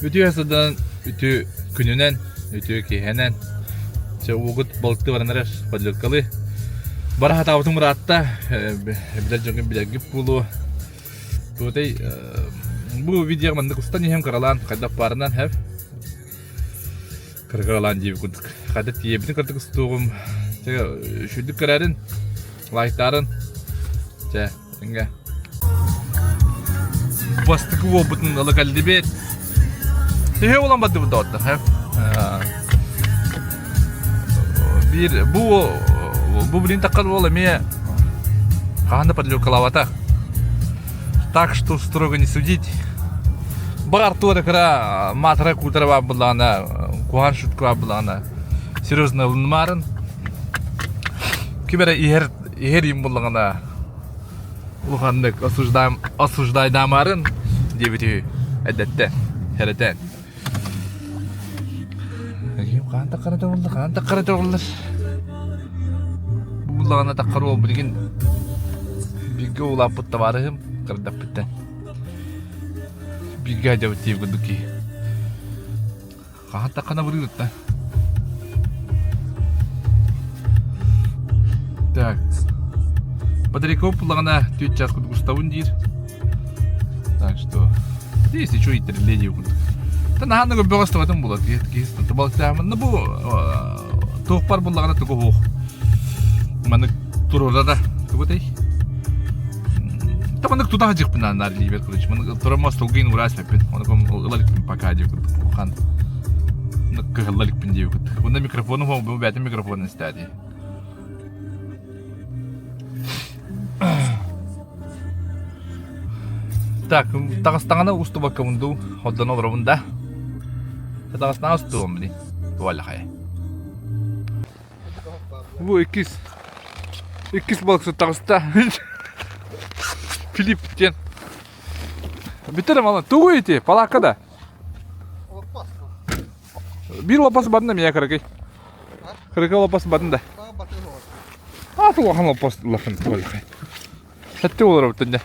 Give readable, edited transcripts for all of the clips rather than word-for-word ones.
Үтүө сыдан, үтүө күнүнэн, үтүө киэһэнэн. Чэ, уугут балыкты баран эрэр, подлёткалыы. Бара хатаабытым ыраатта, билэр дьоҥҥун билэргит буолуо. Туотай, бу видео маннык устан иһэм кыралаан, хайдах баарынан хэп. Кыргыалаан диэбит курдук. Хата тиийэбитин кырдык устуоҕум. Чэ, үчүгдүк көрөрүн, лайктаарын. Чэ, ингэ. Бастакы уолбутун ыла кэллибит. Төһө буолан бардыбыт доҕоттор, Биир бу бу билин таххар уол эмиэ хаһан да подлёкалаабата. Так что строго не судить. Баҕар туора кыра маатара куутара баар буоллаҕына, куһаҕан шутка баар буоллаҕына, серьезно ылынымаарын. Ким эрэ иһэр иһэр им буоллаҕына улаханнык осуждаем осуждайдаамаарын диэбит үһү эрдэттэн хэрэтэн. Хаан таххара тоҕуллар, хаан таххара тоҕуллар. Бу буллаҕына таххар уол билигин бииргэ улааппыт табаарыһым кырдаппыттан. Бииргэ сылдьабыт диир курдук киһи. Хаһан таххана бырыырытта. Так. Батарейка буллаҕына түөрт чаас курдук устабын диир. Так что, если что, иттэриллиэ диир курдук. Та наһаа да көрбөҕө ыстабатын буолар. Киһи балыктаамын. Ну бу туох бар буллаҕына тугу уһуох. Маннык туруорара тугу тэй? Та маннык тута сылдьыахпын наанаар илиибэр короче. Маннык туран остолгуйун уураа испэппин. Ону ыла иликпин пока диир курдук. Улахан кыһылла иликпин диир курдук. Уонна микрофону бу бэйэтин микрофонун истээти. Так, таҕыстаҕына устубаккабын дуу, холдоно олоробун да. Таҕыстаҕына устуом били. Туаллахай. Бу иккис иккис балыксыт таҕыста. Филипп диэн. Бүтэр мала тугу ити палака да? Биир лопас бадын да мия кыракый. Кыракый лопас бадын да. А улахан лопас улахан туаллахай. Сэтте олоробут дьэ.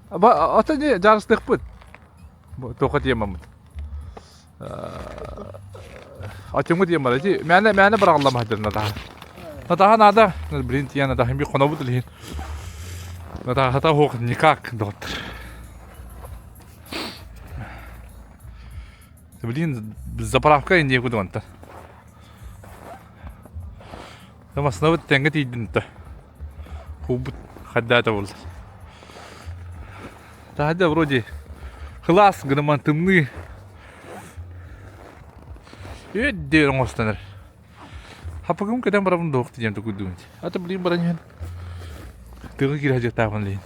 Ата не жарыстыахпыт. Туохха тиэмаммыт. Ачымы диэн ити мээнэ мээнэ быраҕыллама сылдьар Натаха. Натаха наада, блин тиийэн Натаха би хонобут илиһин. Натахата суох никак доҕоттор. Блин, заправка индия кудуонта. Массыынабыт тэҥҥэ тиийдин да. Куубут хайдаата буолла. Таһырдьа вроде кылаас гыныман тымныы. Үөддүөр оҥостон эрэр. Хаппыкым кэтэн барабын дуох диэн тукуйдуун. Ата блин баран иһэн тыга киирэ сылдьыахтаахпын лиин.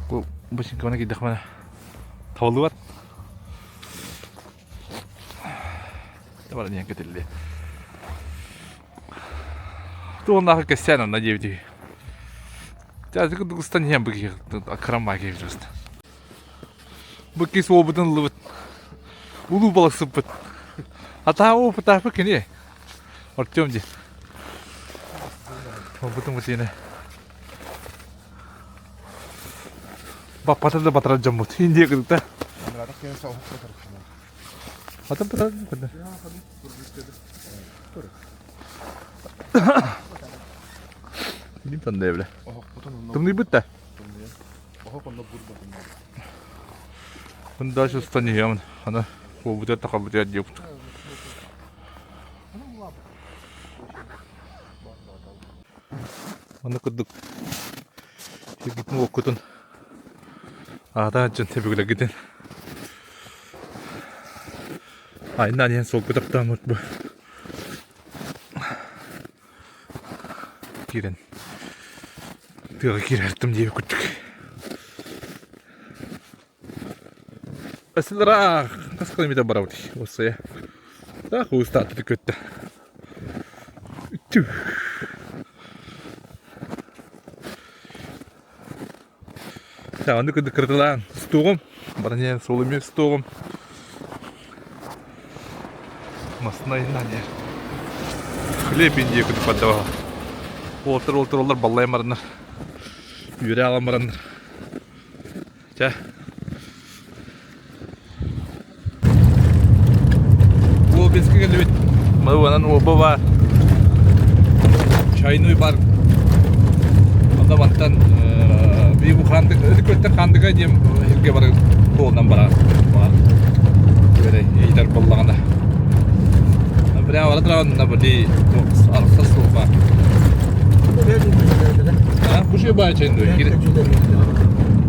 Бу бачыҥкабына киирдэхпинэ табыллыбат. Баран иһэн кэтиллиэ. Туоннаахы кэссээн онно диэбит үһү. Чаасы курдук устан иһэн бу киһи акрам баа киһи устан. Бу кис уобутун ыллыбыт. Улуу балыксыппыт. Атаа опытаапы кини. Артем диэн. Уобутун бутине. Баппата да батарар дьоммут. Индия кыргыта. Атын батарар дьоммут. Билим танда бile. Тымныйбыт да. Мын дальше устан иһиэмин. Аны буолбутугар тахалбытыгар диэбит. Аны курдук сиргитин уоккутун аата дьон өбүгэлэргитин айнаан иһэн суолга тохтооммут бу киирэн тыаҕа киирэртим диэбит курдук Ыраах хас километр барабыт уоссайа таах уустаатты көттө Аны кырдык кырдылаан стуоҕум баран иһэн суол эмиэ стуоҕум массыына айаннаан иһэр. Хлеб индия күтүк бардава. Уолтар уолтар олар баллайан бараннар. Үөрэ алан бараннар. Чэ. Уолбинска кэллибит. Маны уолба бар. Чайный бар. Онда мантан бии бу хандык көттөр хандыга диэн сиргэ бар туолунан барар. Бар. Ыйтар боллаҕына. Прямо бара турабын били арахсар суол баар. А, бу шүй баа чайный.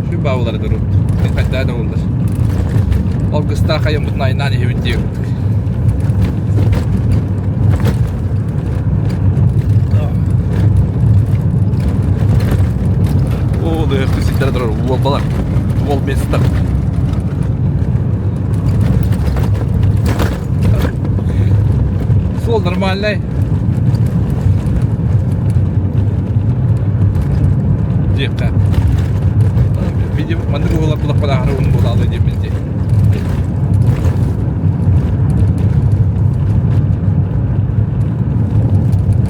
Шүй баа болар дұру. Қайда да болдар. Ол кыста хайымбытын айынан иһибит диye. О, да, сидер турар уол балар. Уол места. Суол нормальный. Диэххэ. Видимо, маннык уолар булахпар аһары уһун буолаалы диэммин дии.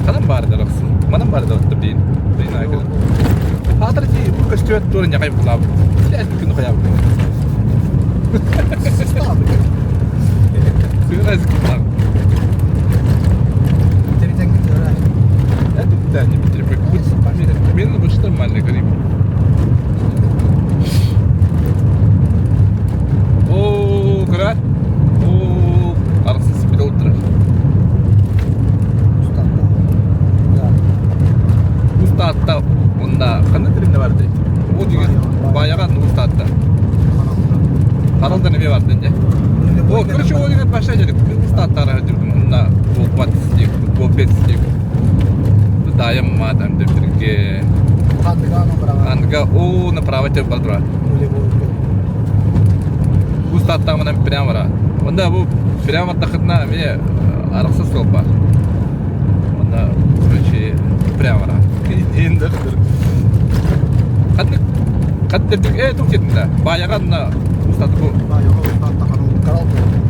Ханан баар дарахсын? Манан баар дарахтар дейін. Дейін айгыр. Хаатар дии, бу көстүбэт туора ньахай булаабыт. Силээс күн хайаабыт. Сыгырай зыкылаабыт. Мен больше нормально говорим. О, көрөр. О, арсыз биле отырар. Устаатта онда ханна тиринне барды. О деген баяган устаатта. Харалдан эме барды дьэ. О, короче, ол деген баша дедик. Устааттара жүрдүм. Онна болбат диек, болбет диек. Даайым маатам деп бирге. Андыга о направо деп бардыра. Устааттамынан прямо бара. Онда бу прямо тахытна эмиэ арахсас суол баар. Онда короче прямо бара. Ханнык хаттырдык э тух дедим да. Баайаҕа анна устаты бу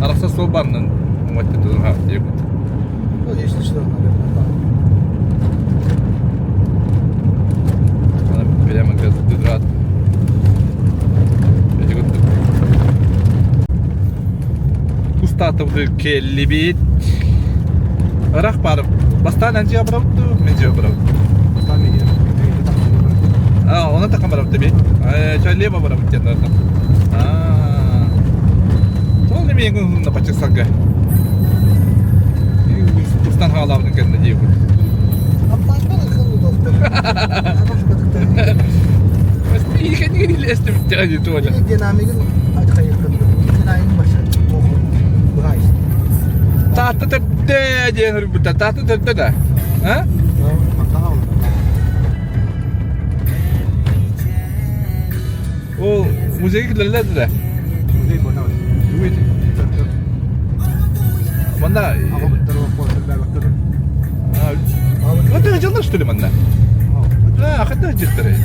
арахсас суол баарынан уҥуоттан диэбит. Ну, если что, наверное, да. Прямо газ Эти курдук. Устатыбы келлибит. Ырах барып, бастаан әнжиге барабыт дуу, мен жиге барабыт. А, онан тахан барабыт эбит. Э, лево барабыт диэн А. Ол неме ең пачыксарга. Устан хаалаабытын кэннэ диэбит. Таатта төрдө диэн үрбүтэ. Таатта төрдө да. А? Ол музейге килэллэр да. Манна Хата дьыллар что ли манна? А, хата дьыттары.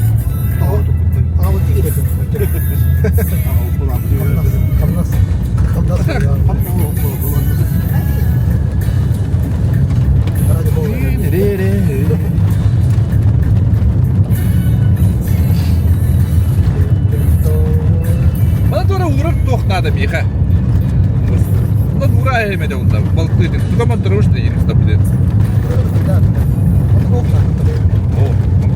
Мана туора уурар туох наада миэхэ. Онон уура эһэмэ да балыктыы тутаман туруш да билет. О, он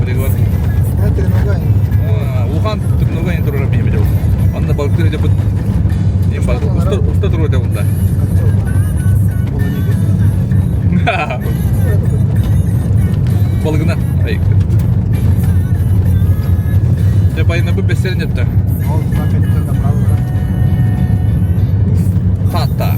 Ухан тренога не турар миэхэ Онно балыктыы деп эм балык уста уста турур да унда. Балыгына. Ай. Дьэ байына бу бэсэрин этэ. Таатта.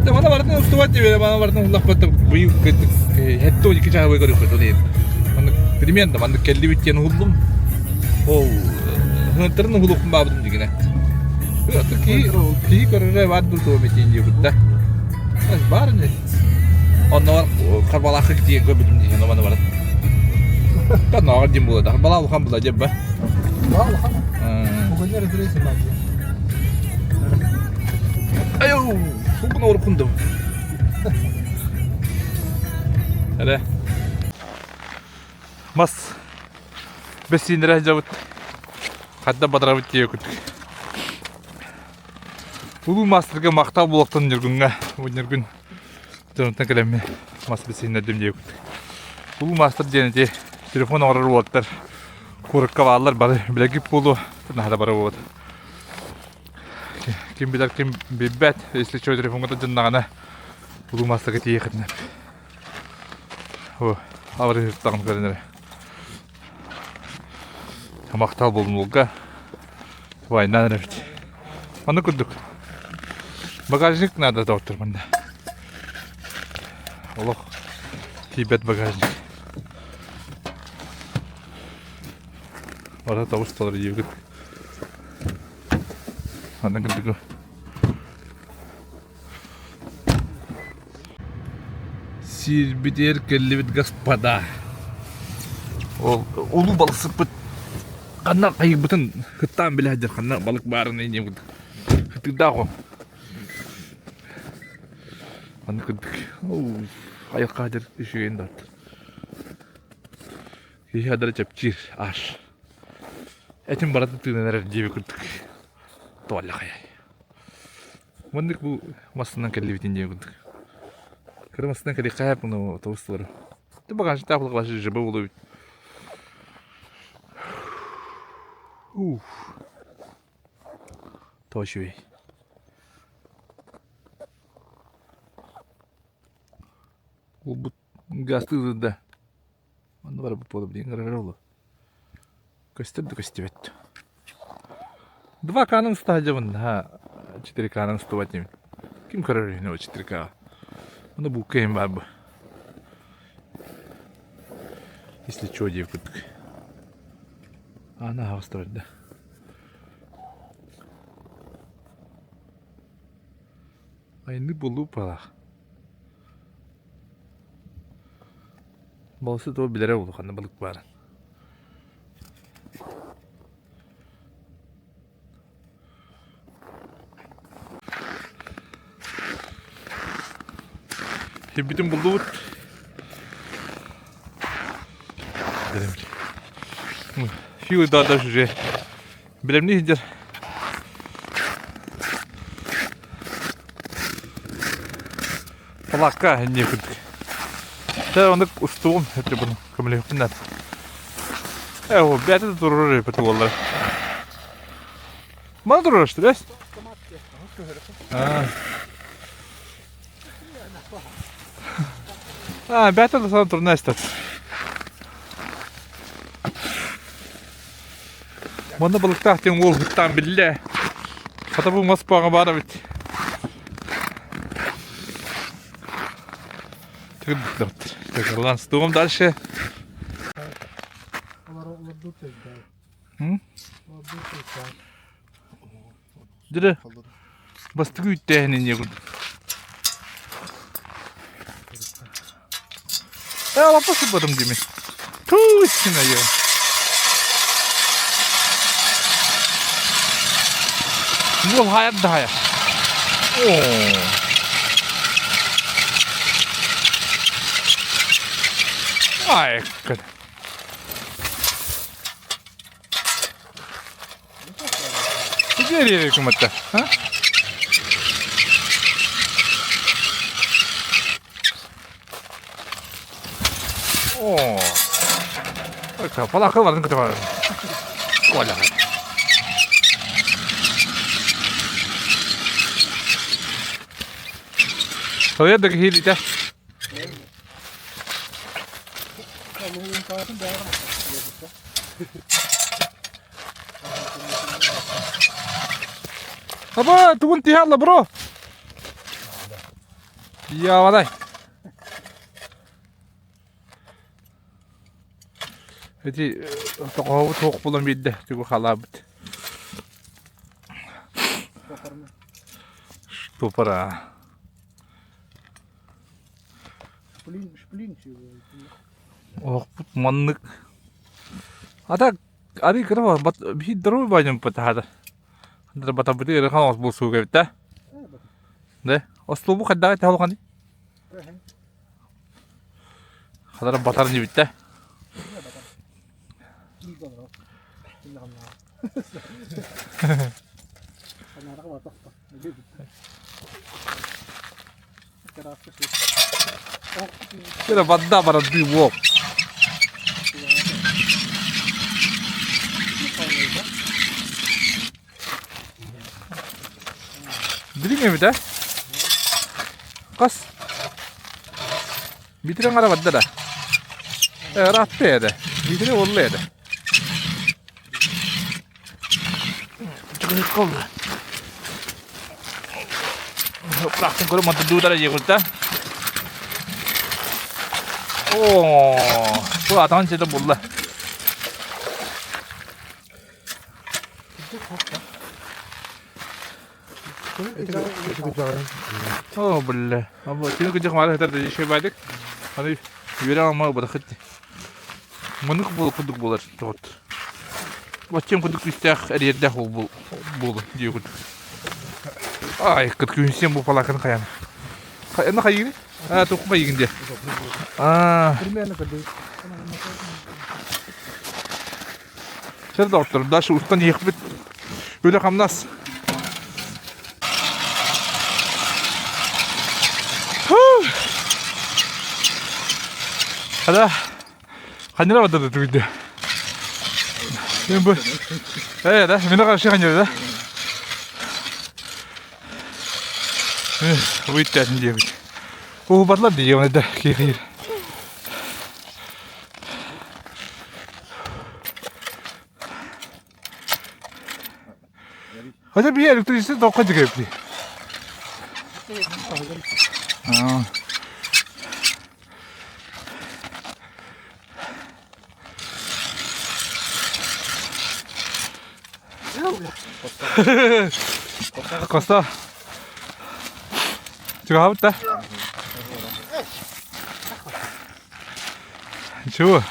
Дьэ мана барытын устубат диэбэ, мана барытын уллахпыт быйыл хэтто ики чаһабай көрүөхпүт ол иһин. Маннык примерно маннык кэллибит диэн уһуллум. Ол ыһыntарын уһулуохпун баабытым дигинэ. Киһи киһи көрөрө баар дуу туом этиин диэбит да. Баар ини. Онноор Харбалаахы тиийэн көрбүтүм дии маны баран. Оннооҕор диэн буолла да. Харбалаах улахан буолла диэн ба. Сулбун орукундum. Эрэ. Мас бэссииннэрэ сылдьабыт. Хадда батарабыт диэкут. Улуу маастарга махтал буолуохтун Ньургуҥҥа. Бу Ньургун дьонуттан кэлэммин мас бэссииннэрдим диэкут. Улуу маастар диэн ити телефон оҥорор уолаттар куоракка бааллар бары билэгит буолуо наһаа бары буолуо. Ким билэр, ким билбэт. Если что, телефоҥҥа дьоннаҕына улуу маастарга тиийиэххитинэ. О, абырыһыттаҕым көрүнэрэ. Махтал буолунуулга. Война эрэбит. Ону курдук. Багажник надо доктор манна. Олох тиийбэт багажник. Бара тобус толор диибит. Аны кырдыгы. Сиирбитигэр кэллибит господа. Ол улуу балыксыппыт ханна хайыйбытын кыттаан билэ сылдьар ханна балык баарын инньэ кытыырдаах ол. Аны кырдык айылҕа дьэр үчүгэйин да Киһи адара чэпчиир аш. Этим барыта тыынан эрэр диэби курдук туоллахай. Маннык бу массынан кэллибитин диэ курдук. Кыра массынан кэлиэххэ ну тоҕус толору. Ты багажниктаах булгалашы жыбы болу Уф. Тоҕо үчүгэй. Улбут гастыы да. Онно барбыт буолуп диэн көрөр олу. Көстөр да көстүбэт. 2К-ның устаһадьабын, ha 4К-ның устубат диэмин. Ким көрөр үһүнэ 4К? Оны буукка иһин баар бу. Если чё диэбит курдук. Ана аҕыста барда. Айны булуу палах. Балысы туох билэрэ улаханна балык баарын. Сирбитин буллубут. Фил да даже уже билэмни сылдьар. Палаакка инньэ курдук. Чэ оннук устуум өттө буну көмөлөһүөхпүн наада. Э, ол бэйэтэ да турар эбит буоллар. Маны турар что ли? А. А, бэйэтэ да сана турна эстет. Манна балыктаах диэн уол ыттаан биллэ. Хата бу мас баҕа баар эбит. Тыгырлан стуом дальше. Дыры. Бастыгы үттээһин инне курдук. Э, лапа сыппатым дими. Туй, сина я. Уол хайар да хайар. Оо. Ай, кыт. Теперь кыматта, а? Оо. Палака барын көтө Коля. Тоя да киһилитэ. Аба, тугун тиһалла, бро. Явадай. Эти тоҕоһобут суох буолан биэрдэ, тугу халаабыт. Штопора. Оһохпут маннык. А так, арый кыра биир здоровый баайым пытаһата. Батабыты ыарахан оҕус буолсууга эбит да. Да? Остуолбу хайдаҕай таһылҕаный? Хадара батар нибиттэ. Кыра бадда барардыы буол. Дириҥ эбит ээ. Хас? Бүтүрэн гара барда да. Ыраатта этэ. Бүтүрэ буолла этэ. Бырахтын көрө моддуудара диэкулта. Оо, бу атаҕын ситэ булла. Оо, бля. Тини күдьэх маары хатар да шебадик. Аны үөрэ алмаа бырахыт. Мынык буол курдук буолар тоҕот. Баччам курдук күүстээх эриэрдээх буол буолу диye курдук. Ай, кыт күнсен бу палакын хаян. Хайна хайыгын? А, тух хайыгын де. А. Примерно көрдүк. Сэр доктор, дальше устан иэхпит. Үлэ хамнас. Хада ханьыра бадады түгүдэ. Мен бу Э, да, мен каршы ханьыра да. Выйттәсин диэбит. Уу батлар диye да кихир. Хотя бы электричество тоққа жігепті. Коста. Чего да? Чего?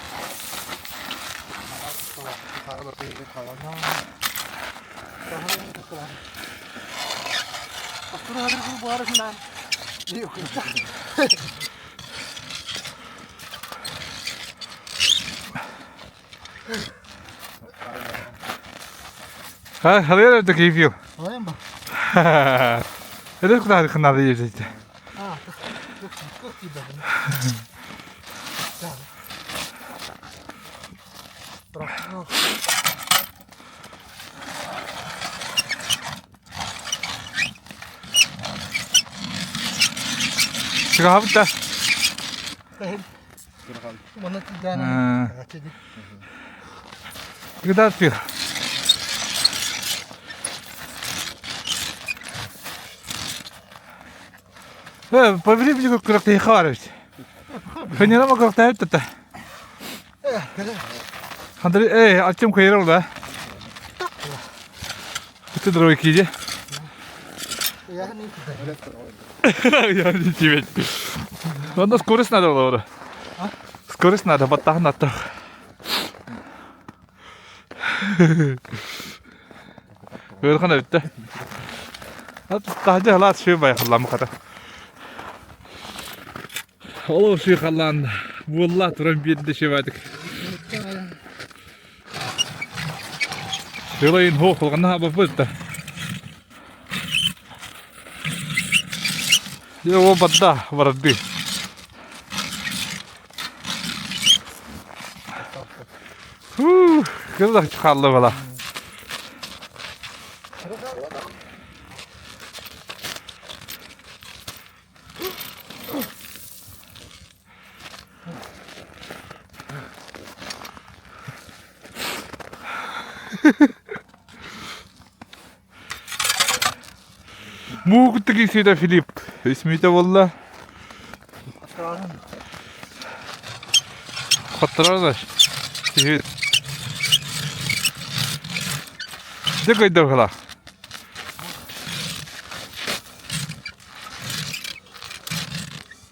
Ha, hadi öyle keyif yok. Это куда надо ездить? Чыгаабыт да? Куда ты? По времени как ты харить. Ханерама как то это. Андрей, эй, Артем Кайрол, да? Ты другой киди. Я не тебе. Ладно, скорость надо было. Скорость надо, баттах надо. Ыарахан эбит да. Таһдьа халаат сүй бай халлаан хата. Ол сүй халлаан буолла туран биэрдэ шебадик. Тылайын хоох холганна баппыт да. Дьэ ол бадда барарды. Кызах хаалла бала. Муугуттук Исида Филипп үс буолла. Хотторор Дьэ көйдө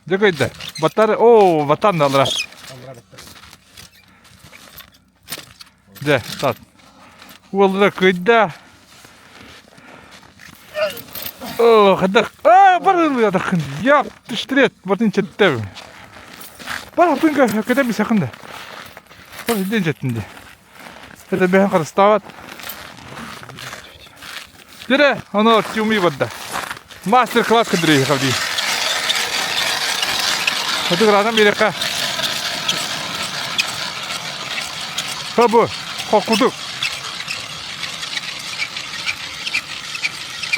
Дьэ көйдө. Батар, оо, батан да алра. Дьэ, тат. Уоллара кыйда. Оо, хайдах аа барылыатаххын яп түштрет батын четтем. Бар атын көтөн бисэхин да. Бар ден жеттин де. Это бэһэн харыстаабат. Дире, оно тюми барда. Мастер-класс кыдыры хавди. Хоту градам берекка. Хабы, хокудук.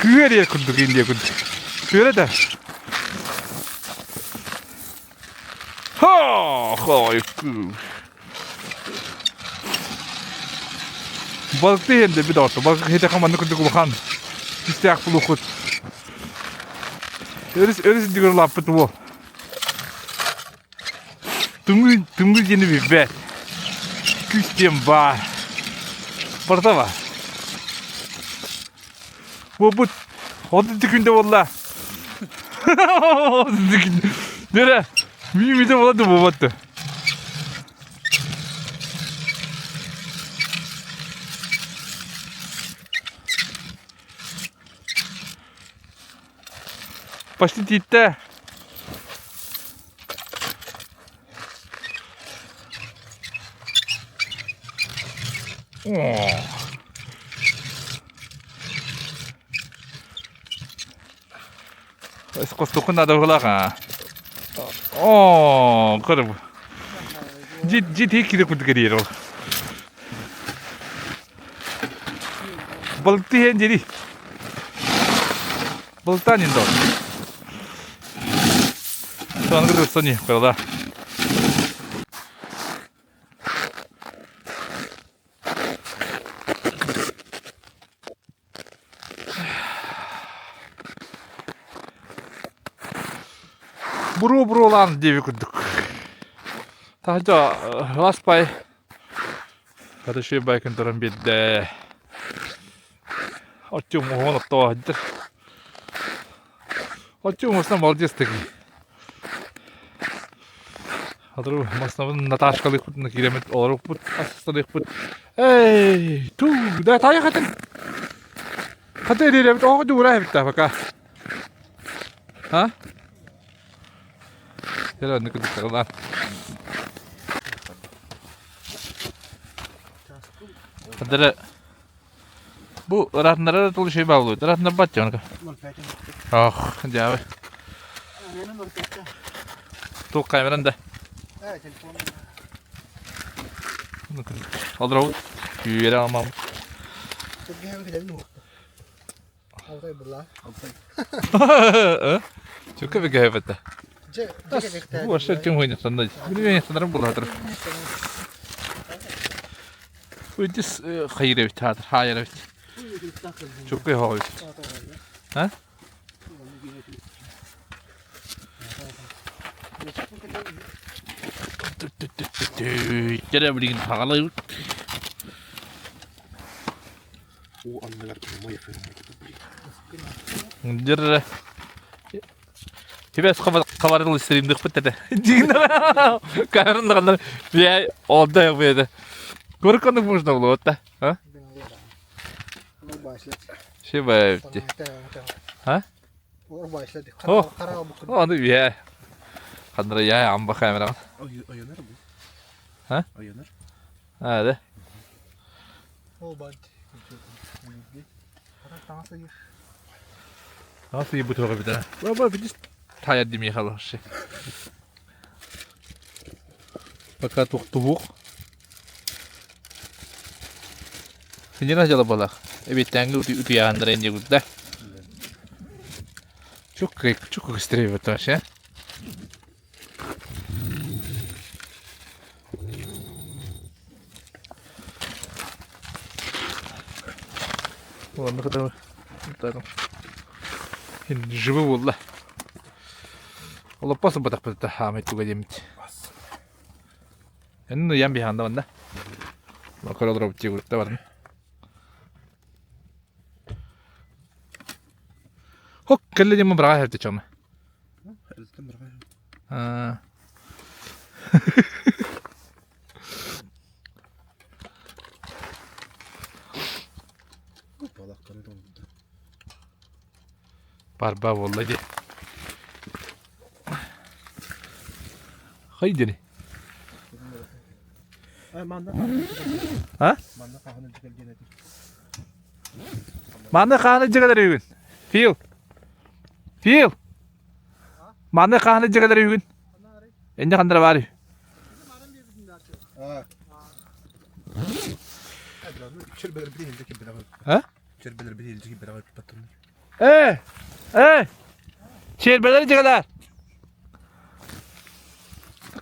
Күүэр курдук индия курдук. Күөрэ да. Ха, хойку. Балыкты иһэн дэбит оҕото. Балык иһитэхэ маннык курдук улахан кистээх булуоххут. Өрүс өрүс үрдүгэр улааппыт уол. Тымныы тымныы диэни билбэт. Күүс диэн баар. Барыта баар. Буолбут. Отут күндэ буолла. Отут күн. Нere? Миимите буола да буолбатты. Почти тииттэ. Костукун надо булаха. О, көрү. Жит жит хиккиде курдук эрийэр ол. Балыкты иһэн дьэри. Балыктаан иһин доо. Соны кыргызстан кырала. Буруо-буруолаан диэби курдук. Таһырдьа ласпай Хата байкын туран биэрдэ. Артем уһун оттоо сылдьар. Артем основном молодец такой. Адру маснабын Наташкалыхпыт кииремит олорукпут астаныхпыт. Эй, ту, да тайа хатын. Хата ириэрэбит оҕо дуура эбит пока. А? Кэл оннук кырдыктарылаан. Хадара бу ыраатыннара тул шей баалуйт. Ыраатыннар бат жонка. Ох, дьаабы. Туох камеран да. Олорабыт. Күүрэ алмам. Алтай була. Чүккэ бэгэһэбэтэ. Бу вообще ким хуйнятанна. Билбэйнятанарым булаатыр. Уйдис хайыр эбит таатыр, хаайар эбит. Чүккэ хоҕой. А? Дьэрэ билигин хаҕалайбыт. Уу анныгар прямой эфир Дьэр Тибэс хабарыл стримдыхпыт этэ. Камерын бия олда бияда. Көркөнүк можно было вот а? Шибаевти. А? О, аны бия. Хандра я амба камера. Ойонар бу. А? Ойонар. А, да. Таҥас ыйбыт суох эбит ээ. Баба видишь таайар димиэхэ вообще. Пока туохтубуох. Синьера дьала буолаах. Эбиэттээҥҥи утуйааннара инньэ да. Чук чук быстрее вот вообще. Ладно, хотя Живы буолла. Олоппос батахпыт хаамай туга диэмит. Энн уйан биһаанда манна. Көрө олоробут дии баран. Хок кэллэ диэммин быраҕа иһэртэ чома. Аа. Барба буолла дии. Хайдыны? А? Манна хааны дьигэлэр үгүн. Фил. Фил. Манна хааны дьигэлэр үгүн. Энне хандара бар. А? Э! Э! Чиэрбэлэр дьигэлэр.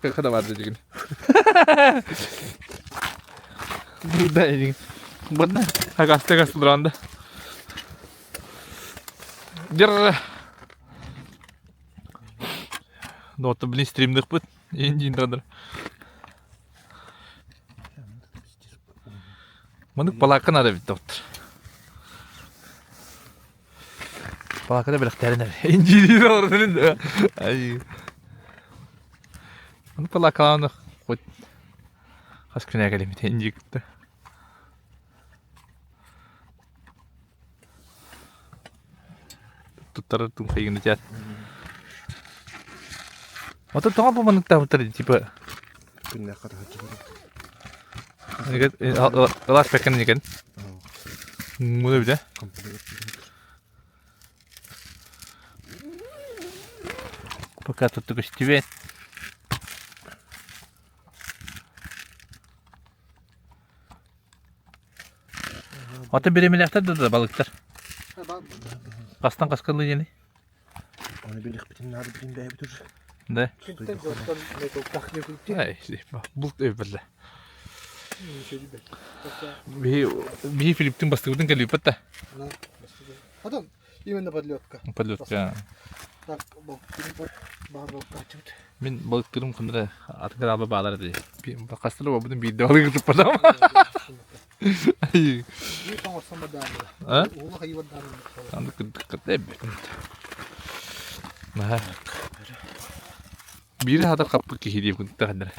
Кака да барды дигин. Burada дигин. Burada хагасты гастылранды. Дир. Доты блин стримдык бит. Индин тадыр. Мынык балаакка надо бит доктор. Балааккада бэлэхтээрин эрэ. Инжириир олордун да. Ай. Мынык балааккалааны хоть хас күнэ кэлимит инжикте. Туттарар тум хайгын тият. Ото тоҕо бу манныктаабыттар типа Күннээх хатаһаччы Ылаас бэккен экен. Муну биле. Пока тут көстүбэт. Ото биремилээхтэр да балыктар. Хастан хаскалыы диэни? Оны билихпитин наада билин бэйэбит уже. Да. Булт өйбелле. Биһи биһи Филипптин бастыгытын кэлиппит да. Потом именно подлётка. Подлётка. Так, балыктаачыбыт. Мин балыктырым ханна атын алба баалар дии. Хастары бабытын биирдэ балык туппатам. А? Наһаа. Биири хатар хаппыт киһи диэбит курдук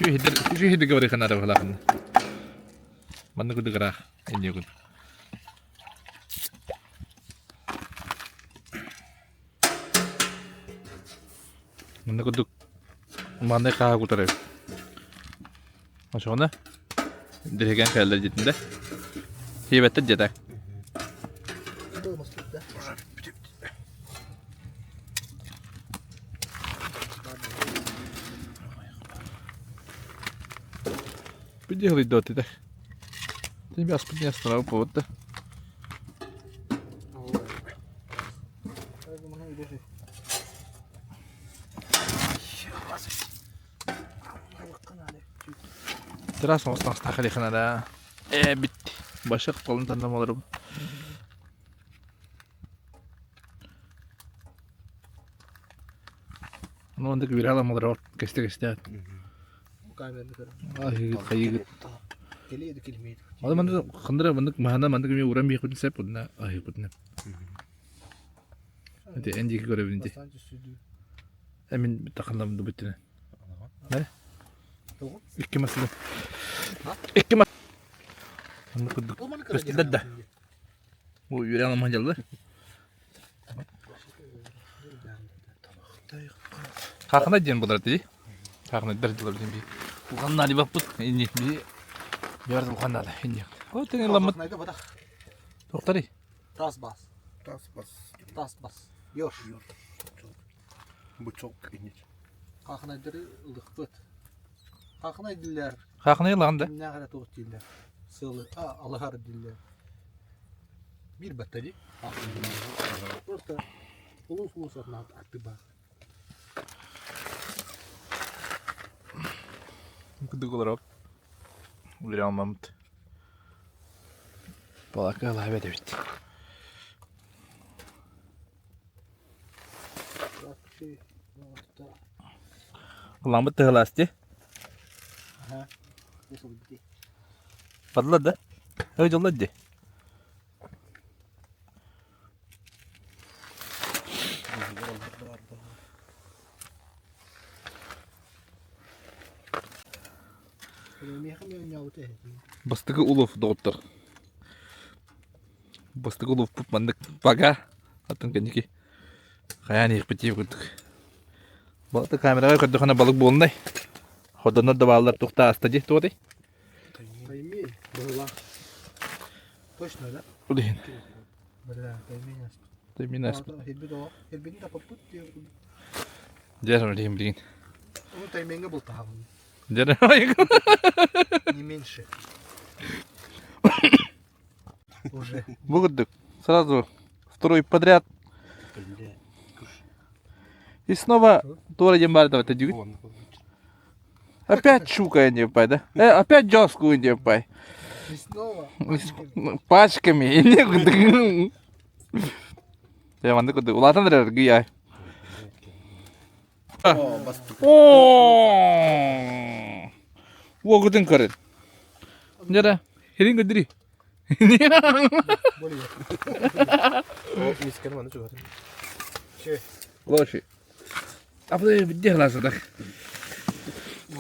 Үчүгэй иһидэр говорихан арабылаахын. Манна курдук ыраах инньэ Манна курдук маннай хааһы кутар эбит. Очоҕуна дириһигэн кэллэр дьиэтин да. Тиэбэттэр дьиэтэ. Подъехали до ты так. Ты мясо поднес на повод да. Terras оҥостон Ээ бүттэ. Башак толун таннам олоробун. Ну оннук үөрэ олорор кэстэ-кэстэ. Аһыгыт хайыгыт. Алы маннык хандара маннык маһана маннык эмиэ уран биэхпитин сөп уонна аһыйбытын. Ити эн диэки көрөбүн ити. Эмин таханнам дубуттина. Икки масыны. Икки мас. Маннык курдук көстүлэр да. Бу үөрэ аламан дьаллар. Хаахына диэн булар дии. Хаахына дылар диэн би. Улханна али баппыт. Инни би. Ярд улханна али. Инни. О тен ламмыт. Тоқтари. Тас бас. Тас бас. Тас бас. Ёш. Бычок инни. Хаахынайдары ылыхпыт. Хаахынай диллэр. Хаахынай ылаҕын да? Кимнээх эрэ туох дииллэр. Сыалы алыһар дииллэр. Биир батта дии. Просто улуус-улуус атына атты баар. Кудук олорор. Үлэ алмаммыт. Балака ылаабат эбит. Ылааммыт тыһылаас дии. Бардылар да? Ой дьоллор дии. Миэхэ оонньообута эһэтин. Бастакы улов доҕоттор. Бастакы уловпут маннык бага. Атын кэнники хайаан иһиппит дии курдук. Балыты камераҕа көрдөххүнэ балык буолунай. Ходоннор да бааллар туохта ааста дии туотай. Пойми, быһылаах. Точно, да? Ол иһин. Бля, пойми ааспыт. Таймин ааспыт. Хирбит оҕо. Хирбитин таппыт диye курдук. Дьэ, билигин билигин. Onu тайминга бултаһабын. Дьэ, Не меньше. Уже. Бу курдук. Сразу второй подряд. И снова туора диэн баар давайте дьүгүт. Опять щука не пай, да? Опять жесткую не пай. И снова. Пачками. Я маннык курдук улаатан эрэр гыйай. О! Уогутун көрүн. Дьэ, хирин көдүри. Лоши. Апла бидде хласадах.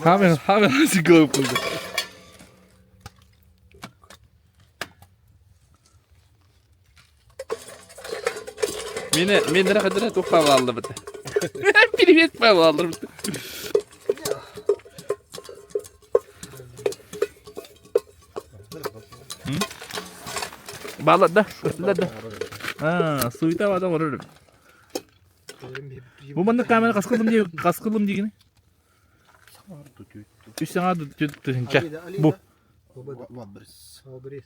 Хамел, хамел сигыл кулду. Мені, мен рахат тух павлалды бит. Привет павлалды бит. Балада, да. А, суета бада олорор. Бу маннык камера хаскылым дии, хаскылым дигини. Үс саҥа тыһынча. Бу.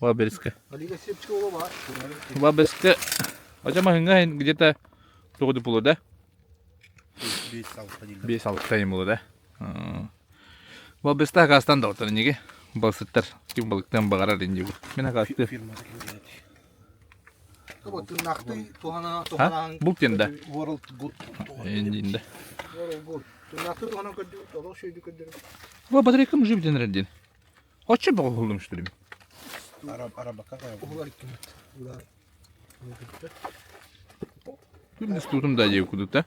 Ваберска. Ваберска. Ача маһыҥҥа где-то тоҕу пулу да? 5-6 буолуо да? Ваберста акаастан да отор инниги. Балсыттар ким балыктан баҕарар инниги. Мин акаастыы. Бул диэн да. Иннинде. Бу батарейка мужик бүтэн эрэр диэн. Оччо бөҕө уһуллум что ли? Күн да дии кудута.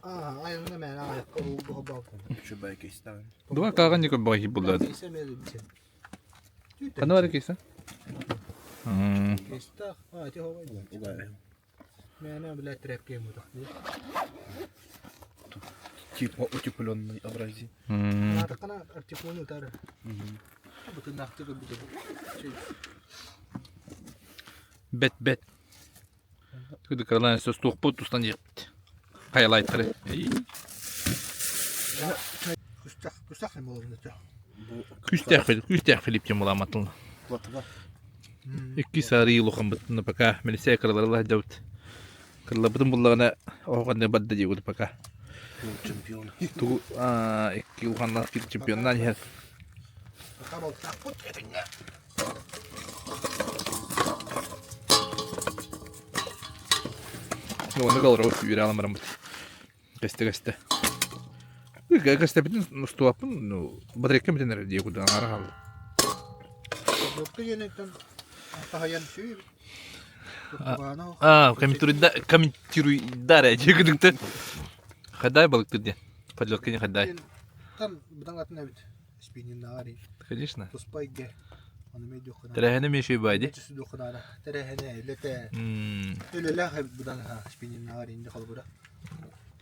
Два кааҕан нико баҕайы буллар. Ханна бар кейсэ? Типа утепленный абразив. Бэт бэт. Кыдыкалаан сөстуохпут тустан диэхпит. Хайалайтары. Күүстээх күүстээх Филипп диэн буламматылла. Икки саарыы улахаммытын пока милиция кыраларыла сылдьабыт. Кыраларбытын буллаҕына оһоҕонно барда диэбит пока. Чемпион. Тугу икки улаханнаах чемпионнаан иһэр. Оннук олоробут үөрэ аламмыт Кэстэ-кэстэ. Кэстэбитин устубаппын, ну, батарейка бүтэн эрэр дии курдук аҥаара хаалла. А, комментируйда эрэ дии курдук Хадай балыктыр диэн. Подлёдка не хадай. Там быдан атын эбит. Спиннинаари. Конечно. Туспайге. Аны медиохына. Тэрээһинэ мешүй бай ди. Сүдүхынаара. Тэрээһинэ үлэтэ. Үлэлээх эбит быдан спиннинаари инде холбура.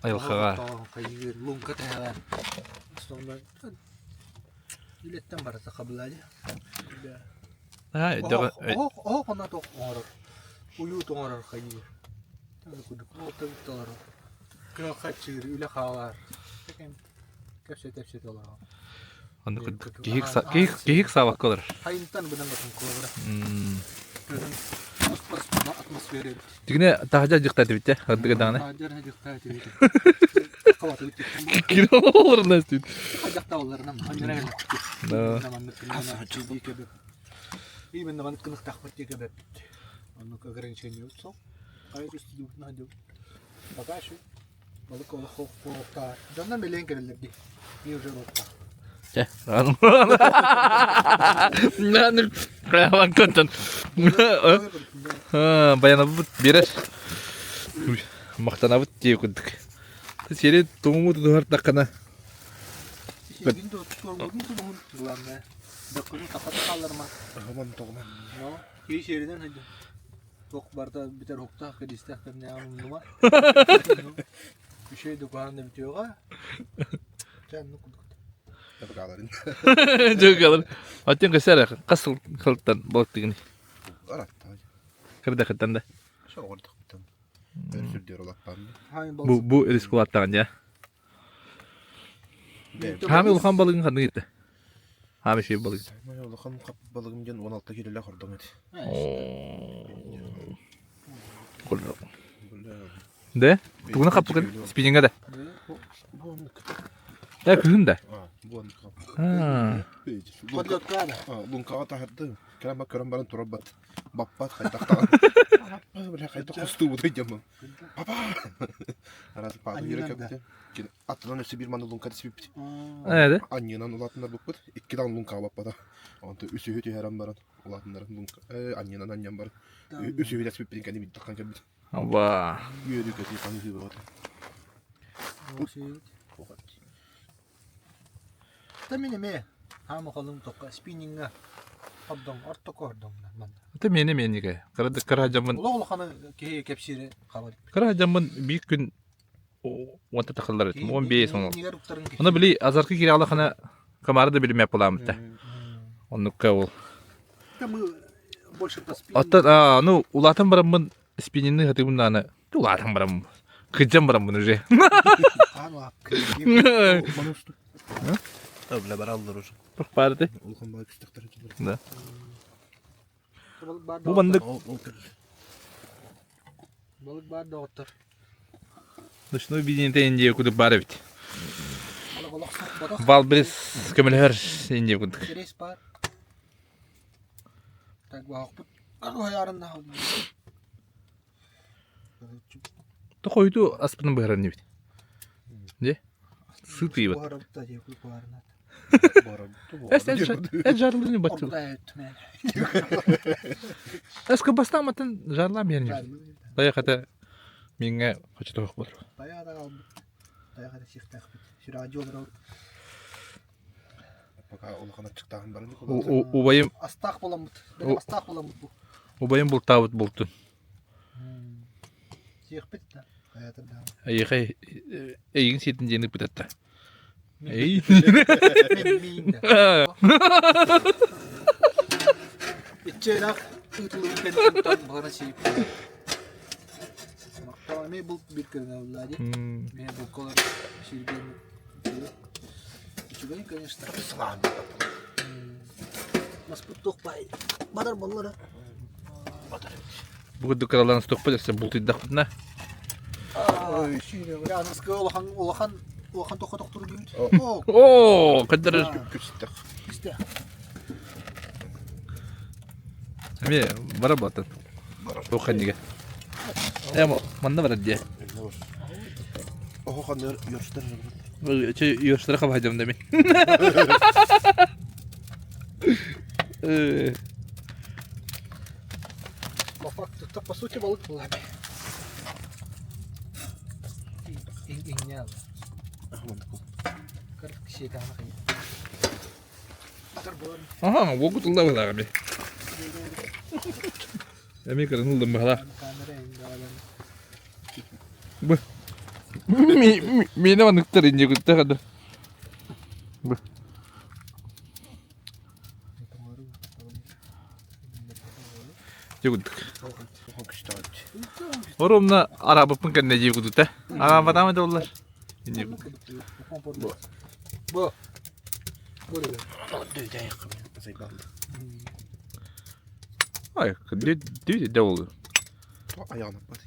Айылҕаҕа. Хайыыр, луҥка тэһэҕэр. Основной үлэттэн барыта хабылаадьы. Оһох онно оҥорор. Уют оҥорор хайыыр. Куду олорор. Кыа хаччыыр, үлэ хаалар. Кэпсэтэ-кэпсэтэ олорор. Онно киһик саабакка олорор. Хайынтан быдан батын куобара. Атмосфера. Тигине таһдьа дьыктаат эбит те, ардыга даҕаны. Таһдьа дьыктаат эбит. Кире олорунна үстүн. Да. Именно маннык кыныктаахпыт диэки бэппит. Оннук ограничение сол. Хайа түстүдүбүт Пока еще балык олох хуохтаар. Дьоннор билэн кэлэллэр дии. Мин уже олохтоох. Чэ, Контон. Баянабыт биэрэр. Махтанабыт дии курдук. Сири туҥуму тутуһар таххана. Главное. Бөккүнү тахата хаалларма. Ыһыман тоҕуман. Но, киһи сиэринэн сылдьар. Туох барыта бүтэр уһуктаах кэдиистээх кэмнээҕин умнума. Үчүгэй дукуһаан да бүтүөҕэ. Чэ, оннук курдук. Табыкааларын. Дьылгалар. Оттон кэсэр хас сыл сылтан балыктыгын? Аратта. Кырдахыттан да. Соҕурдахпыттан. Өр сүрдүөр улаппаан. Бу бу рискулаттаҕын дьэ. Хаами улахан балыгын ханнык итте? Хаами шей балыгын. Саамай улахан балыгым диэн 16 килолаах ордом эти. Да? Тугуна хаппыкын? Спиннинга да? Да, күһүн да? Луҥкаҕа таһырды. Кэлэн көрөн баран турар бат. Баппат хайдахтаҕын. Бля хайдах хостуубутай дьоммун. Папа! Арас паапа үөрэ көптө. Аттынан өссө биир манна луҥка түспүппүт. Ээ Анньынан улаатыннарбыппыт. Икки даҕаны луҥкаҕа баппата. Онтон үсүһү түһэрэн баран улаатыннаран луҥка анньынан анньан баран үсүһү түспүппүтүн кэннэ биирдэххэ кэлбит. Аба. Үөрүү көтүү хаһыы бөҕөтө. Та мин эмиэ хаама холум токка спиннинга хордоҥ ортоку хордоҥ манна. Это миэнэ миэнигэ. Кыра кыра дьаммын Олох улаханы киһи кэпсиири хабар. Кыра дьаммын биир күн уонта тахаллар этим. 15 он. Иннигэр уктарын Оны били азаркы кире алахана камара да билимэп буламыта. Оннукка ол. Да мы больше по спиннингу. Оттон а, ну улаатан бараммын спиннинги хатыбын дааны улаатан бараммын. Кыджан бараммын уже. Бля бараллар уже. Тух баар Улахан баа күстөхтөр. Да. Бу маннык Балык баар доҕоттор. Ночной видение Индия кудук баар эбит. Валбрис көмөлөһөр Индия кудук. Рейс баар. Так баахпыт. Ару Тохойду аспытын быһаран эбит. Де? Сытыйбыт. Эс жарлыны баттыл. Эс кыбастааматын жарлаам берин. Таяқ ата миңе хочотоох болор. Пока улахан аччыктааһын баран Убайым Астаах буламмыт. Астаах буламмыт бу. Убайым бултаабыт бултун. Сиэхпит да. Хайатыр да. Эйиэхэ эйигин сиэтин диэн ыппытатта. Эй. Мин да. Иччэлэх ыытылыгын кэнниттэн баҕана сиип. Мактал эмиэ булт биир көрүҥэ буолла дии. Эмиэ булка олорор сиргэ Үчүгэй, конечно. Маспыт туох баай. Батар боллара. Бу курдук кыралаан стоппут өссө бултуйдахпытына. Аныскы улахан улахан улахан тоққа тохтуру диибит. Оо, каддар. Күстэх. Күстэх. Эмиэ бара баттан. Туох ханнига. Э, манна барар дии. Оһо ханныр ёрстар. Че ёрстара хабайдым да мин. По факту, то по сути балык была. Иҥнял. Аха, уогут ылла быһылаах эми. Эми кырын ыллым быһылаах. Бу. Миэнэ маныктар инде күттэх ада. Бу. Дьэ Орумна арабыппын кэннэ дии кудута. Араабатаама да боллар. Бу. Ай, дүү дэ болду. Ayağına bas.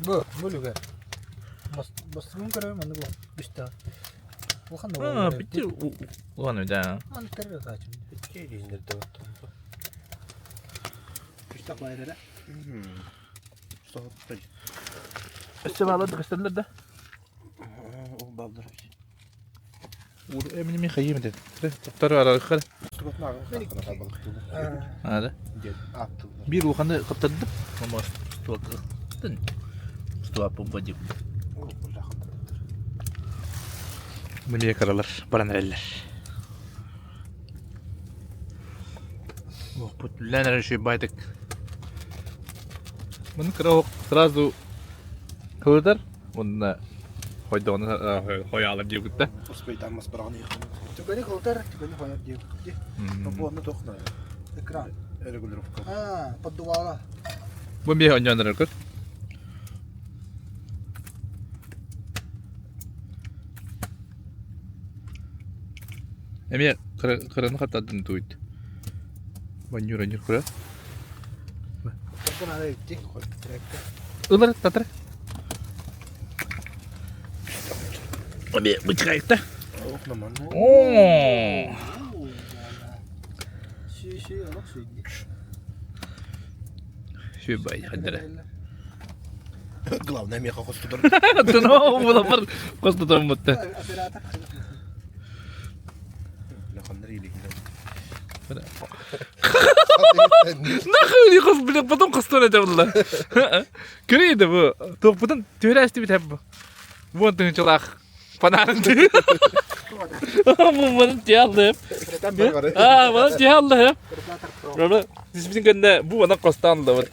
Бу, бу люгер. Бастыгын көрөм, аны бу. Үстә. Улахан да А, бити улан да. Аны көрө качым. Үстә куайдара. Өссө баалар көстөллөр да. Ол балдар. Эмини мен хайым дед. Тоқтар аралыққар. Ада. Бир улаханы каптардым. Мама стуаттын. Стуаппын бадик. Міне каралар, баран эрэллэр. Охпут үллээн эрэр үчүгэй баайдык. Маны кыра оһох сразу кылытар уонна хойдоҕуна хойаалар диэбит да. Успейтан мас быраҕан иһиэххин. Түгэни кылытар, түгэни хойор диэбит. Бу туох наада? Экран. Регулировка. А, поддувала. Бу эмиэ оонньоон эрэр көр. Эмиэ кыраны хаттардын туйт. Манньуур анньыр кыра. Ылар татар. Эмиэ бычкайыкта. Оо. Сүбай хаддара. Главное меха хостутар. Туно булапар хостутар мутта. Оператор. Нахуй не хос, блин, потом хостон это было. Көрейді бу. Тоқпутун түөрэ эстибит хэп бу. Вон тыһынчалаах фонарын Бу тиалды. А, маны тиалды. Түспүтүн кэннэ бу ана хостан да вот.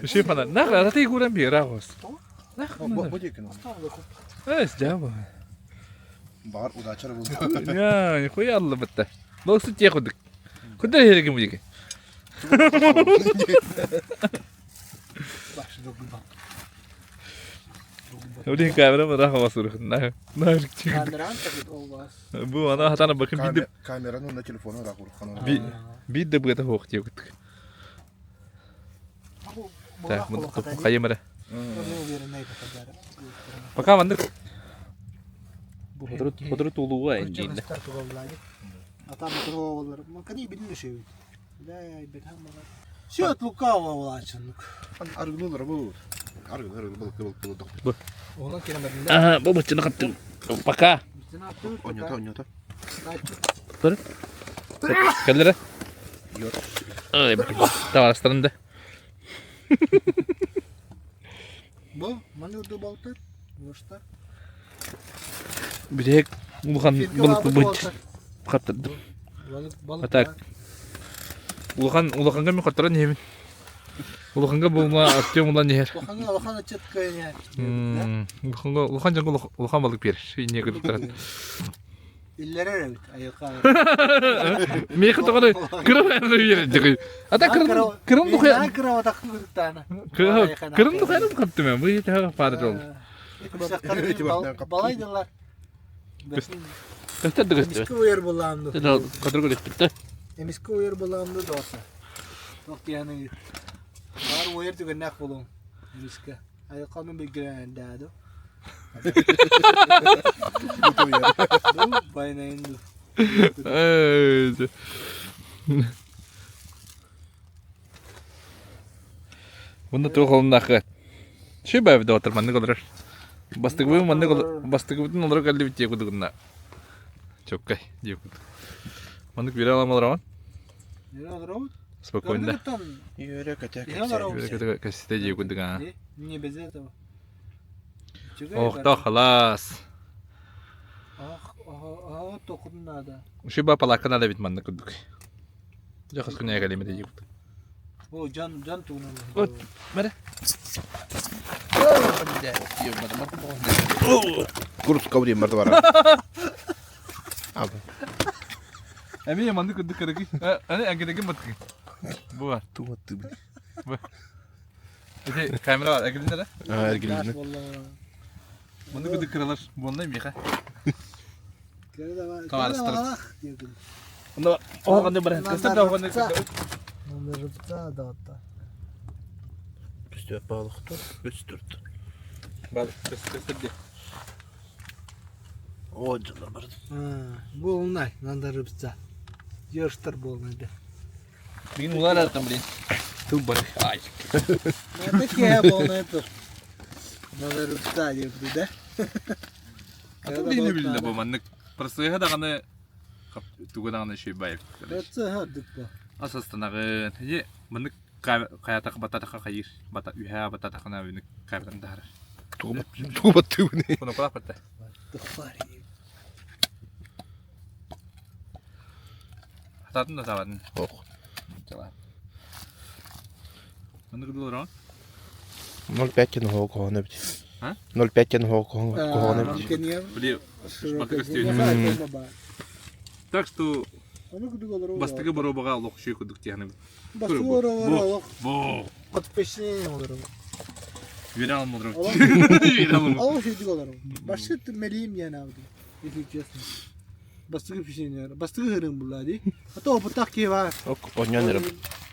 Үшүй фонарь. Нах, аты куран бира хос. Нах. Эс, жаба. Бар удача был. Я, нихуя алла бытта. Балыксыт тиэх курдук. Куда иһэригин бу диэки? Блин, камера ыраах басырых. Бу ана хатана бакын биир Камераны на телефону ыраах уруккан. Биир да быата суох диэбит. Так, хайым эрэ. Пока маннык Сотору тулууга эндииллэ. Все от лукавого влачыннык. Арыгылар бу. Арыгы арыгы балык балык балык. Ага, бу быччыны каттым. Пока. Оньото оньото. Тур. Кэллэрэ. Ай, таварыстарын да. Бу, маны урду балтар. Лоштар. Бүтэһик улахан балык быт хаптардым. Балык А так улахан улаханга мен хоттаран иһэбин. Улаханга буолма Артем улан иһэр. Улаханга улахан ыччатка иһэр. Улаханга улахан дьоҥҥо улахан балык биэрэр. Инньэ кыргыттаран. Иллэрэр эбит айылҕа. Миэхэ тоҕо кырам биэрэр. А так кырам кырам духуя. Кырам тахтаана. Кырам духуя хаптым. Бу иһэ паада жол. Балайдылар. Көстөр да көстөр. Эмискэ уйар булаамды. Кадыр көрүспүттэ. Эмискэ уйар булаамды доса. Тох тиһаны. Бар уйар түгэннээх булуҥ. Эмискэ. Айылҕаны билгилээн даады. Байнайын ду. Мунна туох олуннаахы. Шибаев доҕоттор маннык олорор. Бастыгыбын маннык бастыгыбытын олоро кэллибит дии кудугунна. Чоккай дии кудук. Маннык бире алам олоромун. Спокойно. Үөрэ көтө Үөрэ көтө кэсите дии кудук аа. Не без этого. Ох, то халас. Ах, ага, токун надо. Шиба палака надо ведь маннык кудук. Дьэ хас күнэ кэлимэ дии кудук. О, жан жан тугунан. Вот, бары. Куртка время барда бара. Эмиэ маннык курдук кыргый. Аны агидагын баткы. Бу бар. Тугатты. Бу. Ити камера бар, эргилиннэ да? Аа, эргилиннэ. Маннык курдук кыралар буолла миэхэ. Табаарыстар. Онно оһоҕонно баран көстөр да оһоҕонно Көстөр балыктар, көстөр. Бал, көстөр дии. О, дьылар бар. Буолнай, надо рыбца. Ерштар буолнай да. Блин, улар там, блин. Тыл бар. Ай. Такие буолнай тут. Надо рыбца деп да? А тут билин билинэ бу маннык. Просыһа даҕаны тугу даҕаны шүйбай. Рыбца хардык Ас астанаҕын. Е, маннык хайатах бататаха хайыр. Бата үһэ бататахына үнүк камераны таһарар. Тугу баттыбыны. Кунукулаах батта. Хатаатын да саабатын. Ох. Маннык дылырон. 0,5 тен оһоҕо хоһоно эбит. А? 0,5 тен оһоҕо хоһоно эбит. Били, Так что бастакы боруобаҕа олох үчүгэй курдук тиһаныбыт. Бастакы боруобаҕа олох Бо. подписчик олорор. Үөрэ алмадырым. Үөрэ алмадырым. Олох үчүгэй олорор. Башты мэлиим диэн аабыт. Если честно. Бастакы печенье. Бастакы хырым булла ди. А то опыттах киһи бар. Ок, онньон эрэ.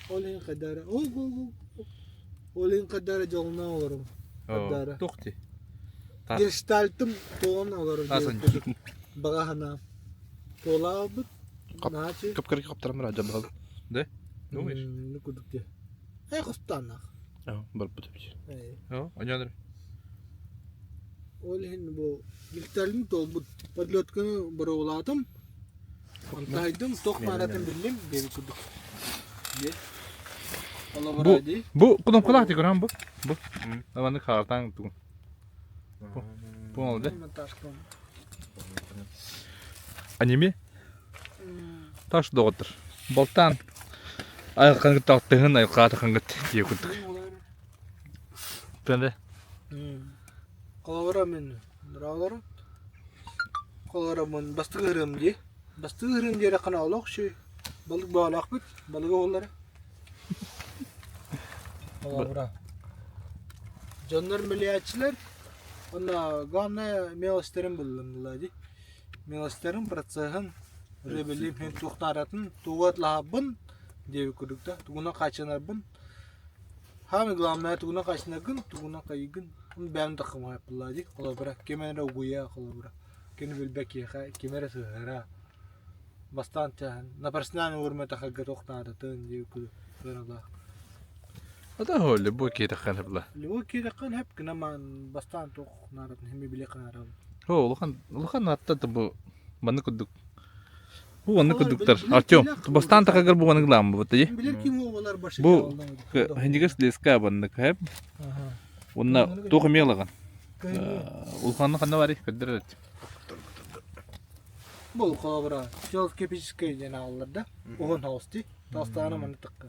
Ол иһин хайдара. Ол ол ол иһин хайдара дьолунан олорум. Хайдара. Тохти. Гештальтым туон олорор. Баҕа санаам. Туолаабыт. Наачы. Кып-кыргы хаптарам бар дьабал. Да? Думаешь? Ну кудук те. Эй хостаннах. Барбыт эбит. О, онньон Ол иһин бу гектарым толбут подлетканы боруобалаатым. Онтайдым туох наадатын биллим диэбит курдук. Бу бу кнопкалаах ти көрөн бу. Бу. Маннык хаартаан тугун. Бу. Бу oldu. Аниме таш доҕоттор. Балтаан айылҕаны кытта алтыһын айылҕаата хангыт дии курдук. Тэнэ. Холобура мин нурааларым. Холобура мин бастакы ырыам дии. Бастакы ырыам диэрэххинэ олох үчүгэй. Балык баҕалаахпыт, балыгы уоллара. Холобура. Дьоннор мэлийээччилэр уонна главное мелочтарын буллуннулар дии. Мелочтарын процеһын уже билим иһин туохтааратын, тугу атлаһарбын диэбит курдук да, тугунан хааччынарбын Хаамай главное тугунан хайсынаргын, тугунан хайыгын, ону бэйэм да хомуйаппыллаа дии, холобура, ким эрэ угуйа, холобура, кини билбэт киһиэхэ ким эрэ сыһыара, бастаан чааһын на профессиональный уровне тахарга туох наадатын дии сыаналаах. Это любой киһиэхэ была. Любой киһиэхэ хэп гына маан бастаан туох наадатын хэмми биле кынарабын. О, улахан улахан атта бу манны курдук Бу оннук курдуктар. Артем, бастаан тахагар бу маннык лааммыбыт дии. Бу хинигас леска баннык хэп. Уонна туох эмиэ ылаҕын? Улаханны ханна барый көрдөр Бу холобура телескопическай диэн ааллар да уһун холости толстаана манны тыкка.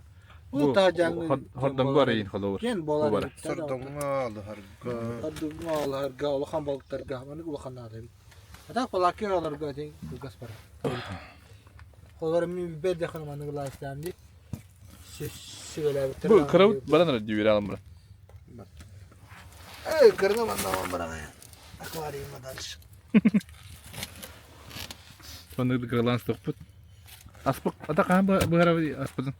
Бу таажаҥы Хордоҥго арайын холобур. Кен буолар. Сордоҥҥо, алыһарга. Хордоҥҥо, алыһарга, улахан балыктарга маннык улахан наада эбит. А так полаки олорго этиҥ кылгас барар. Олор мин билбэт дехана маннык лаастаам дии. Сүбэлээбиттэр. Бу кырабыт баран эрэ дии үөрэ баран. Эй, кырны манна баран. Аквариума дальше. Соннык кыралаан сытыппыт. Аспыт ата хаһан быһарабыт аспытын?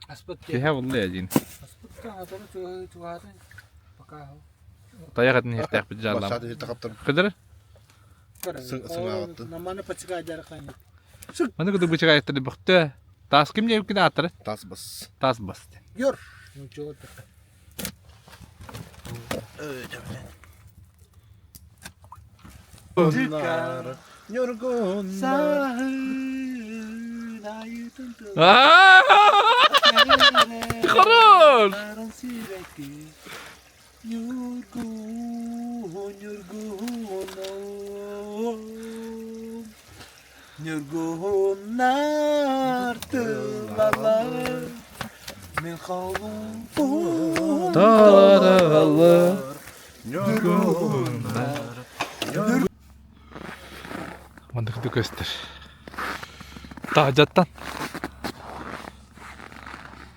Аспыт Киһэ булла я диин. Аспыт та чугаатын пока. Тайах этин иһэртээхпит дьааллаам. Бассаат иһитэ хаптар. Кыдыр? Сыҥааҕыттан. Наманы пачыгаайдары хайнат. Маны кыдыр бычыгаайттары бөхтө. Таас ким диэбиккин ааттары? Таас бас. Таас бас. Гөр. Нучуга Хорош! Ньургуһун, ньургуһунум, ньургуһуннар тыллалар, мин холумпун Таралар, ньургуһуннар. Маннык да көстөр. Таһдьаттан.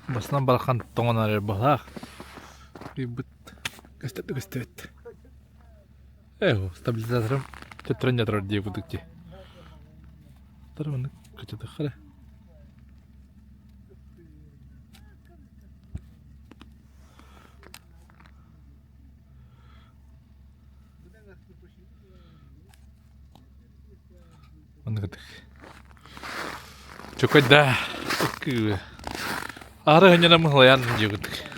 Басынан барахан тоҥон эрэр баһаах. Ыйбыт көстөр да көстүбэт. Ээ, стабилизаторым төттөрөн дьатарар дии курдук дии. Тар маннык кычатыхха эрэ. Маннык Чөкөй да. Ары ханьана мыһлайан дии курдук.